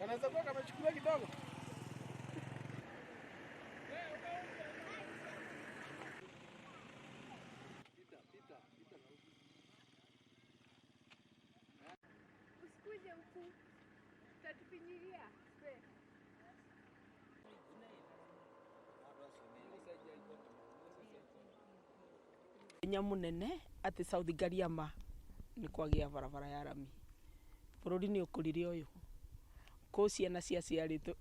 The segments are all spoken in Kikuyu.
Kanaweza kuwa kamechukua kidogo. Usikuje huku, utatufinyilia. Hinya munene ati South Ngariama nĩ kwagĩa barabara ya rami. Bũrũri nĩ ũkũrire ũyũ. Kũ ciana ciaciarĩtwo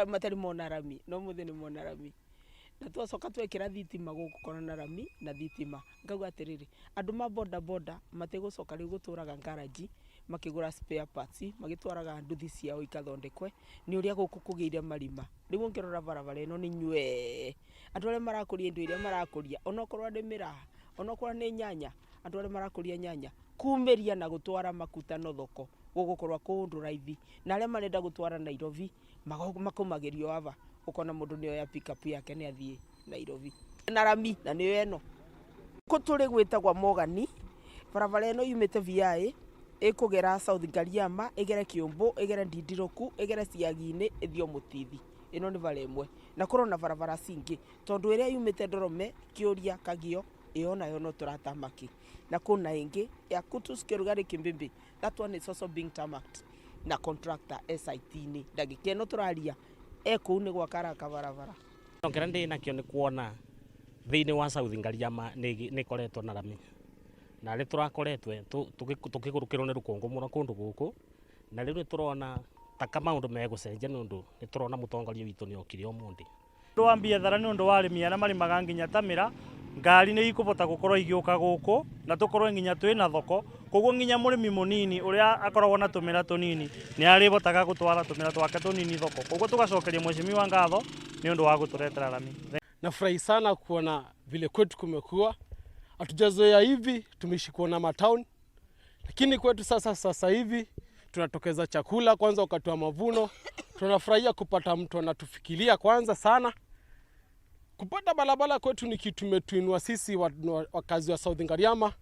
matarĩ mona rami, no mũthĩ nĩ mona rami. Na twacoka twekĩra thitima gũgũkorwo na rami na thitima. Ngauga atĩrĩrĩ, andũ ma boda boda matigũcoka rĩu gũtũraga garage makĩgũra spare parts, magĩtwaraga nduthi ciao ikathondekwe nĩ ũrĩa gũkũ kũgĩire marima. Rĩu ũngĩrora barabara ĩno nĩ nywee. Andũ arĩa marakũria indo iria marakũria, onokorwo nĩ mĩraa, onokorwo nĩ nyanya, andũ arĩa marakũria nyanya, kumĩria na gũtwara makutano thoko gũgũkorwo kũndũ raithi. Na arĩa marenda gũtwara Nairobi, makumagĩrio aba, ũkona mũndũ nĩ oya pick up yake nĩ athiĩ Nairobi. Na rami, na nĩyo ĩno. Kũ tũrĩ gwĩtagwa Mogani, barabara ĩno yumĩte VI, ĩkũgera South Ngariama, ĩgere Kĩũmbũ, ĩgere Ndindiroku, ĩgere Ciagi-inĩ, ĩthiĩ Mũtithi. Ĩno nĩ bara ĩmwe. Na kũrĩ ona barabara cingĩ, tondũ ĩrĩa yumĩte Ndorome, Kĩũria, Kagio, ĩyo nayo no tũratamaki. Na kwĩna ĩngĩ ya Kutus Kĩrugarĩ Kĩmbĩmbĩ, that one is also being tarmacked na contractor SIT-inĩ. Ndagĩka ĩno tũraria e kũu nĩ gwaka araka barabara. Kĩrĩa ndĩ nakĩo nĩ kuona thĩinĩ wa South Ngariama nĩ ĩkoretwo na rami. Na nĩ tũrakoretwo tũkĩgũrũkĩrwo nĩ rũkũngũ mũno kũndũ gũkũ, na rĩu nĩ tũrona ta ka maũndũ megũcenjia nĩ ũndũ nĩ tũrona mũtongoria witũ nĩ okire ũmũthĩ. Ũndũ wa biathara nĩ ũndũ wa arĩmi arĩa marĩmaga nginya ta mĩraa, ngari nĩ ikũbota gũkorwo igĩũka gũkũ na tũkorwo nginya twĩna thoko, koguo nginya mũrĩmi mũnini ũrĩa akoragwo na tũmĩra tũnini nĩ arĩbotaga gũtwara tũmĩra twake tũnini thoko, koguo tũgacokeria mheshimiwa ngatho nĩ ũndũ wa gũtũretera rami. Nafurahi sana kuona vile kwetu kumekuwa, hatujazoea hivi, tumeishi kuona matown, lakini kwetu sasa hivi tunatokeza chakula kwanza wakati wa mavuno. Tunafurahia kupata mtu anatufikiria kwanza sana. Kupata barabara kwetu ni kitu imetuinua sisi wakazi wa South Ngariama.